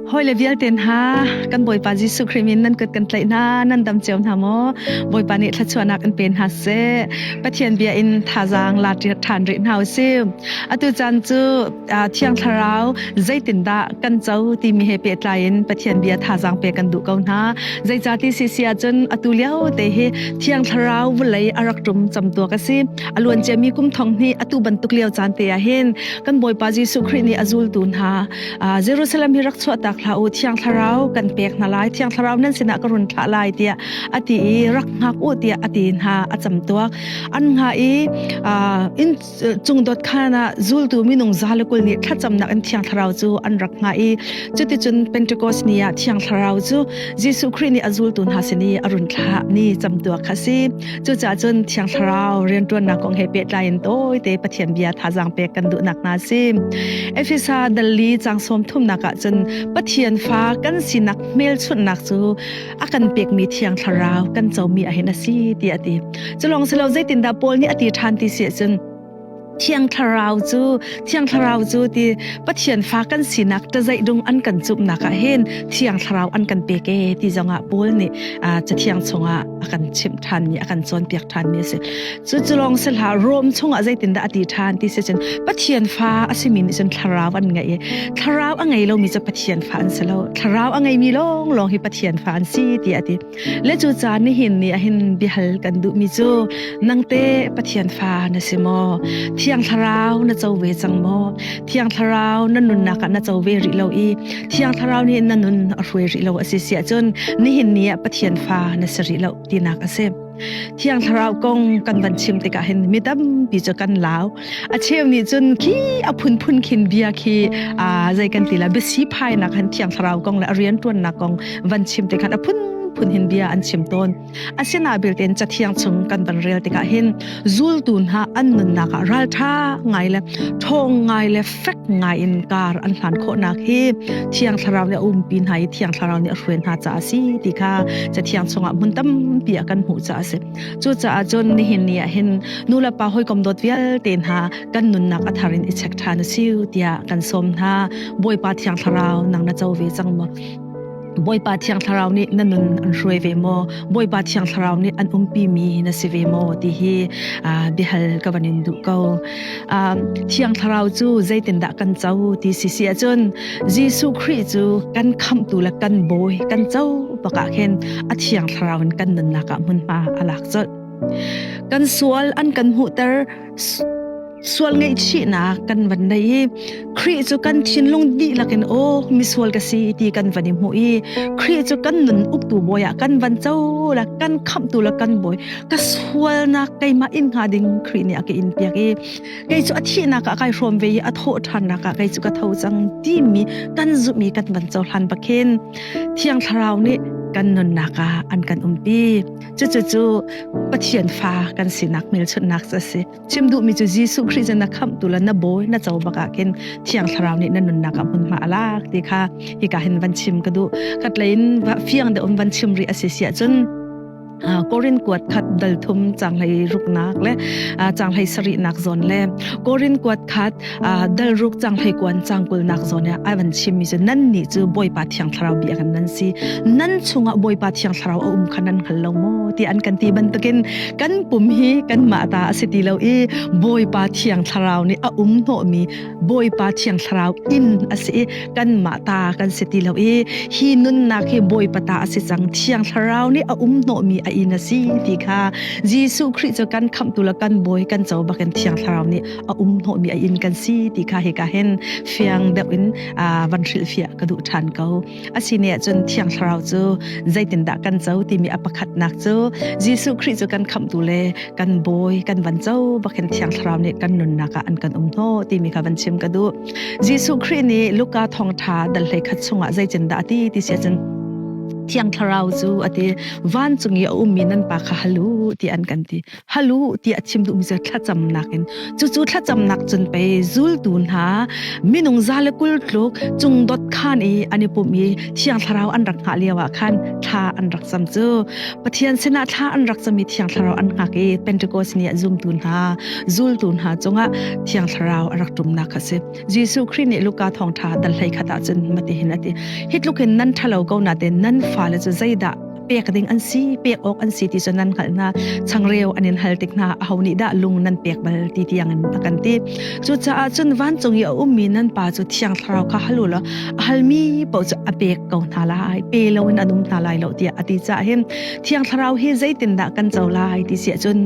Hawile vialte hna, kan Bawipa Jesuh Khrih min nan kut kan tlaih hna, nan dam cio hna maw? Bawipa nih thluachuahnak in pe hna seh. Pathian bia in thazaang la ṭhan rih hna usih. Atu caan cu Thiang Thlarau zeitindah kan co timi he pehtlai in Pathian bia thazaang pe kan duh ko hna. Zeicati si si ahcun atu lio te hi Thiang Thlarau vawlei a rak ṭum camtuak a si. A luan ciami kum thong hnih atu bantuk lio caan te ah hin kan Bawipa Jesuh Khrih nih a zultu hna Jerusalem hi rak chuahtak hlah u, Thiang Thlarau kan pek hna lai, Thiang Thlarau nan sinah ka run thlah lai tiah a ti i rak hngak u tiah a ti hna a camtuak. An hngah i inn cungdot khan ah zultu minung 120 nih thlacamnak in Thiang Thlarau cu an rak hngah i cuticun Pentecost ni ah Thiang Thlarau cu Jesuh Khrih nih a zultu hna sin i a run thlah ni camtuak kha si. Cucaah cun Thiang Thlarau rianṭuannak kong he pehtlai in tawite Pathian bia thazaang pek kan duhnak hna si. Efesa dal li caang sawm thumnak ah cun Pathian fa kan sinak hmelchunhnak cu a kan pekmi Thiang Thlarau kan comi ahhin a si tiah a ti. Culawng si lo zeitindah Paul nih a ti ṭhan ti si ahcun Thiang Thlarau cu Thiang Thlarau cu ti Pathian fa kan sinak ṭazeih dung an kan cumhnak ah hin Thiang Thlarau an kan pek e ti zongah Paul nih Cathiang chungah a kan chimh ṭhanmi a kan cawnpiak ṭhanmi a si. Cu cu lawng si hlah Rom chungah zeitindah a ti ṭhan ti si cun Pathian fa a simi nih cun Thlarau an ngeih i Thlarau a ngei lomi cu Pathian fa an si lo. Thlarau a ngeimi lawnglawng hi Pathian fa an si tiah a ti. Le cu caan nihin ni ahhin biahal kan duhmi cu nangte Pathian fa na si maw? Thiang Thlarau na co ve cang maw? Thiang Thlarau na nunnak ah na co ve rih lo i Thiang Thlarau nih na nun a hruai rih lo a si si ahcun nihin ni ah Pathian fa na si rih lo tinak a si. Thiang Thlarau kong kan van chim tikah hin mi tampi cu kan lau. A cheu nih cun khi a phunphun khin bia khi zei kan ti la biasi phainak han Thiang Thlarau kong le a rianṭuannak kong van chim te khan a phunphun hin bia an chim tawn. Asina bilten cathiang chung kan van rel tikah hin zultu hna an nunnak ah ralṭha ngai le ṭhawng ngai le fek ngai in kar an hlan khawhnak hi Thiang Thlarau nih a umpi hna i Thiang Thlarau nih a hruai hna caah a si ti kha cathiang chungah hmun tampi ah kan hmuh caah a si. Cucaah cun nihin ni ah hin nu le pa hawikom dawt vialte hna kan nunnak a thar in i check ṭhan a si tiah kan sawm hna. Bawipa Thiang Thlarau nang na co ve cang maw? Bawipa Thiang Thlarau nih na nun an hruai ve maw? Bawipa Thiang Thlarau nih an umpi mi na si ve maw? ti hi biahal ka van in duh ko. Thiang Thlarau cu zeitindah kan co ti si si ahcun Jesuh Khrih cu kan khamhtu le kan bawi kan co bak ah khin a Thiang Thlarau in kan nunnak ah hmunhma a lak colh. Kan sual an kan hmuhter sual ngaihchihnak kan van nei i Khrih cu kan thinlung dihlak in aw misual ka si ti kan van i hmuh i Khrih cu kan nun uktu bawi ah kan van co la kan khamhtu la kan bawi ka sualnak keimah in hnga ding Khrih nih a ka in piak i kei cu a thihnak ah kai hrawm ve i a thawh ṭhannak ah kei cu ka tho cang timi kan zumh i kan van cohlan bakhin Thiang Thlarau nih kan nunnak ah an kan umpi cucu Pathian fa kan sinak hmelchunhnak cu a si chim duhmi cu Jesuh Khrih cu na khamhtu le na bawi na co bak ah khin Thiang Thlarau nih na nunnak ah hmunhma a lak ti kha hika hin van chim ka duh khatlei in fiang deuh in van chim rih a si si ahcun Korin kuat khat dal thum canghlei ruknak le canghlei sarihnak zawn le Korin kuat khat dal ruk canghlei kuan cangkulnak zawn ah ai van chimmi cu nan nih cu Bawipa Thiang Thlarau bia kan nan si nan chungah Bawipa Thiang Thlarau a um kha nan hngal lo maw ti an kan ti bantukin kan pum hi kanmah ta a si ti lo i Bawipa Thiang Thlarau nih a um hnawhmi Bawipa Thiang Thlarau inn a si i kanmah ta kan si ti lo i hi nunnak hi Bawipa ta a si cang Thiang Thlarau nih a um hnawhmi a inn a si ti kha Jesuh Khrih cu kan khamhtu le kan Bawi kan co bakin Thiang Thlarau nih a um hnawhmi a inn kan si ti kha hika hin fiang deuh in van hrilhfiah ka duh ṭhan ko. Asine ahcun Thiang Thlarau cu zeitindah kan co timi a pakhatnak cu Jesuh Khrih cu kan khamhtu le kan bawi kan van co bakin Thiang Thlarau nih kan nunnak ah an kan um hnawh timi kha van chim ka duh. Jesuh Khrih nih Luka thawngṭha dal 11 chungah zeitindah a ti ti si ahcun. Thiang Thlarau cu a ti. Vancung i a ummi nan pa kha hal u ti an kan ti. Hal u ti a chim duhmi cu thlacamnak in. Cucu thlacamnak cun pei zultu hna minung za le 20 tluk cungdot khaan i an i pumh i Thiang Thlarau an rak hngah lio ah khan thla an rak cam cu. Pathian sinah thla an rak cam i Thiang Thlarau an hngak i Pentecost ni ah zumtu hna, zultu hna cungah Thiang Thlarau a rak ṭumnak kha a si. Jesuh Khrih nih Luka thawngṭha dal hlei khat ah cun mati hin a ti. Hi tluk in nan ṭhalo ko nain nan fale cu zeidah pek ding an si, pek awk an si ti cu nan hngalh hna. Changreu an in hal tik hna aho nih dah lung nan pek bal ti tiang in a kan ti. Cucaah cun vancung i a ummi nan pa cu Thiang Thlarau kha hal u law a halmi paoh cu a pek ko hna lai, pe loin an um hna lai lo tiah a ti caah hin Thiang Thlarau hi zeitindah kan co lai ti si ahcun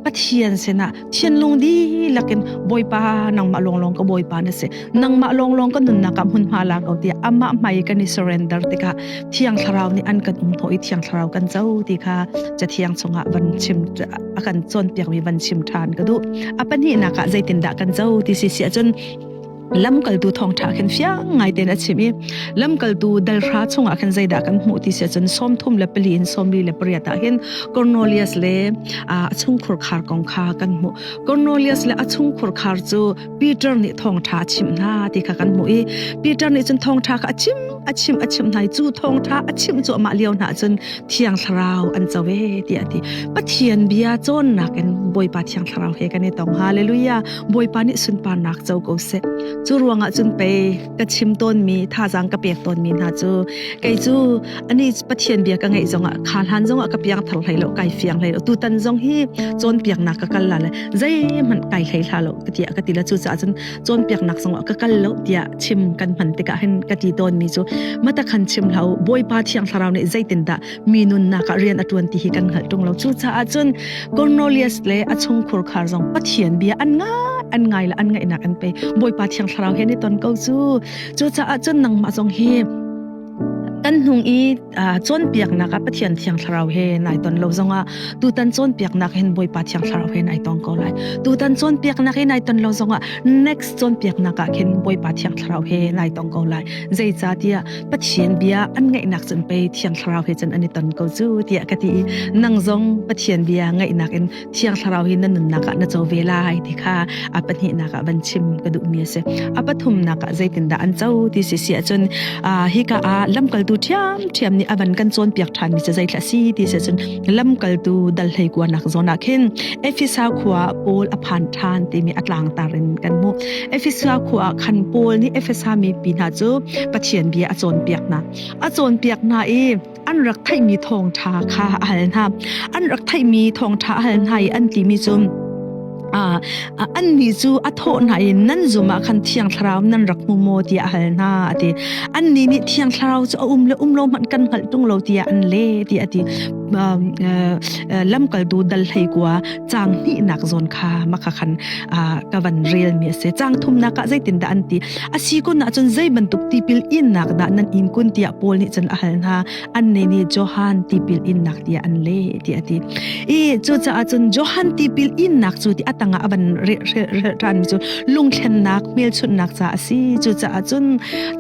Pathian sinah thinlung dihlak in Bawipa nangmah lawnglawng ka Bawipa na si nangmah lawnglawng ka nunnak ah hmunhma la ko tiah amah hmai kan i surrender tikah Thiang Thlarau nih an kan um hnawh i Thiang Thlarau kan co ti kha Cathiang chungah van chim a kan cawnpiakmi van chim ṭhan ka duh. A pahnihnak ah zeitindah kan co ti si si ahcun lamkaltu thawngṭha khin fiang ngai tein a chim i lamkaltu dalhra chungah khin zeidah kan hmuh ti si ahcun 34 in 48 ah hin Cornelius le a chungkhur khar kong kha kan hmuh. Cornelius le a chungkhur khar cu Peter nih thawngṭha a chimh hna ti kha kan hmuh i Peter nih cun thawngṭha kha a chim a chim a chimh hna i cu thawngṭha a chimh cuahmah lio hna cun Thiang Thlarau an co e tiah a ti. Pathian bia cawnnak in Bawipa Thiang Thlarau he kan i tong. Hallelujah! Bawipa nih sunparnak co ko seh. Cu ruangah cun pei ka chim tawnmi thazaang ka pek tawnmi hna cu kei cu ani Pathian bia ka ngeih zongah kha hlan zongah ka piang thar hlei lo kai fiang hlei lo tutan zong hi cawnpiaknak ka kal la le zeihmanh kai hlei hla lo ka tiah ka ti la cucaah cun cawnpiaknak zongah ka kal lo tiah chim kan hman tikah hin ka ti tawnmi cu mata khan chim hlah u Bawipa Thiang Thlarau nih zeitindah mi nunnak ah rian a ṭuan ti hi kan hngalh ṭung lo. Cucaah cun Cornelius le a chungkhur khar zong Pathian bia an ngai an ngai le an ngaihnak an pe. Bawipa Thiang Thlarau he ni ton ko cu. Cucaah cun nangmah zong hi kan hnung i cawnpiaknak ah Pathian Thiang Thlarau he nai ton lo zongah tutan cawnpiaknak hin Bawipa Thiang Thlarau he nai tong ko lai. Tutan cawnpiaknak he nai ton lo zongah next cawnpiaknak ah khin Bawipa Thiang Thlarau he nai tong ko lai. Zeicahtiah Pathian bia an ngaihnak cun pei Thiang Thlarau he cun an i ton ko cu tiah ka ti i nang zong Pathian bia ngaihnak in Thiang Thlarau hi na nunnak ah na co ve lai ti kha a pahnihnak ah van chim ka duhmi a si. A pathumnak ah zeitindah an co ti si si ahcun hika ah lamkaltu ṭhiamṭhiam nih a van kan cawnpiak ṭhanmi cu zeithla si ti si ahcun lamkaltu dal hlei kuanak zawn ah khin Efesa khua Paul a phan ṭhan timi a tlangtar in kan hmuh. Efesa khua ah khan Paul nih Efesa mipi hna cu Pathian bia a cawnpiak hna. A cawnpiak hna i an rak theihmi thawngṭha kha a hal hna. An rak theihmi thawngṭha a hal hna i an timi cu annih cu a thawh hna i nan zum ah khan Thiang Thlarau nan rak hmu maw tiah a hal hna a ti. Annih nih Thiang Thlarau cu a um le um lo hmanh kan hngalh ṭung lo tiah an leh tiah a ti. Lamkaltu dal hlei kua caang hnihnak zawn kha maka khan ka van relmi a si. Caang thumnak ah zeitindah an ti? A si kun ahcun zei bantuk tipil innak dah nan in kun tiah Paul nih cun a hal hna. Annih nih Johan tipil innak tiah an leh tiah a ti. I cucaah cun Johan tipil innak cu ti a tangah a van rel ṭhanmi cu lungthlennak hmelchunhnak ca a si. Cucaah cun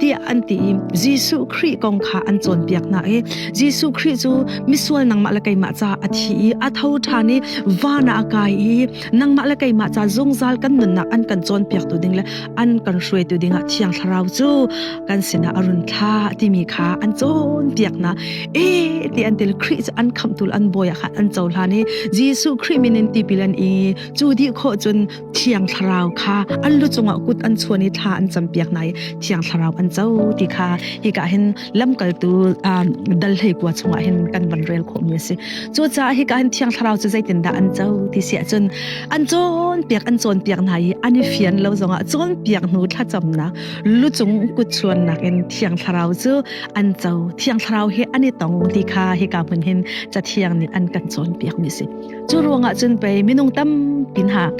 tiah an ti i Jesuh Khrih kong kha an cawnpiak hna i Jesuh Khrih cu misual nangmah le keimah ca a thi i a tho ṭhan i van ah a kai i nangmah le keimah ca zungzal kan nunnak an kan cawnpiaktu ding le an kan hruaitu dingah Thiang Thlarau cu kan sinah a run thlah timi kha an cawnpiak hna. E ti an til Khrih cu an khamhtu an bawi ah khan an cohlan i Jesuh Khrih min in tipil an i cu dih khawh cun Thiang Thlarau kha an lu cungah kut an chuan i thla an campiak hna i Thiang Thlarau an co ti kha hika hin lamkaltu dal hlei kua chungah hin kan van rel khawhmi a si. Cucaah hika hin Thiang Thlarau cu zeitindah an co ti si ahcun an cawnpiak an cawnpiak hna i an i fian lo zongah cawnpiak hnu thlacamnak lucung kutchuannak in Thiang Thlarau cu an co. Thiang Thlarau he an i tong ti kha hika hmun hin Cathiang nih an kan cawnpiakmi a si. Cu ruangah cun pei minung tampi hna.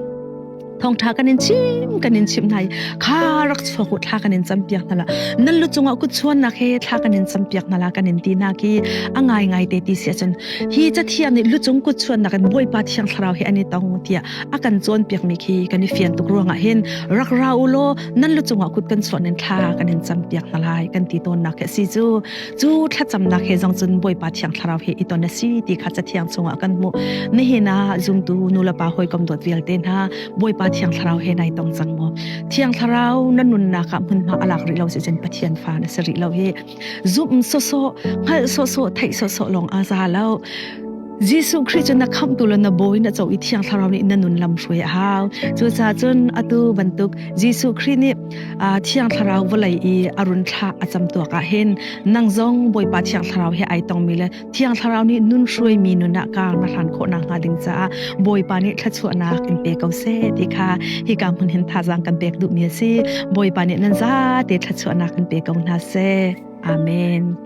Thawngṭha kan in chim kan in chimh hna i kha rak chuak u thla kan in campiak hna la nan lu cungah kut chuannak he thla kan in campiak hna la kan in ti hna khi a ngai ngai te ti si ahcun hi cathiang nih lucung kut chuannak in Bawipa Thiang Thlarau he an i tong tiah a kan cawnpiakmi khi kan i fian tuk ruangah hin rak ra u law nan lu cungah kut kan chuan in thla kan in campiak hna lai kan ti tawnnak hi a si cu. Cu thlacamnak he zong cun Bawipa Thiang Thlarau he i ton a si ti kha Cathiang chungah kan hmuh. Nihin ah zumtu nulepa hawikom dawt vialte hna Bawipa Thiang Thlarau he nai tong cang maw? Thiang Thlarau na nunnak ah hmunhma a lak rih lo si cun Pathian fa na si rih lo hi. Zumh sawsawh, hngalh sawsawh, theih sawsawh lawng a za lo. Jesuh Khrih cu na khamhtu le na bawi na co i Thiang Thlarau nih na nun lam hruai a hau. Cucaah cun atu bantuk Jesuh Khrih nih Thiang Thlarau vawlei i a run thlah a cam tuak ah hin nang zong Bawipa Thiang Thlarau he ai tongmi le Thiang Thlarau nih nun hruaimi nun ah kar na hlan khawh nakhnga ding caah Bawipa nih thluachuahnak in pe ko seh ti kha hika hmun hin thazaang kan pek duhmi a si. Bawipa nih nan zate thluachuahnak in pe ko hna seh. Amen.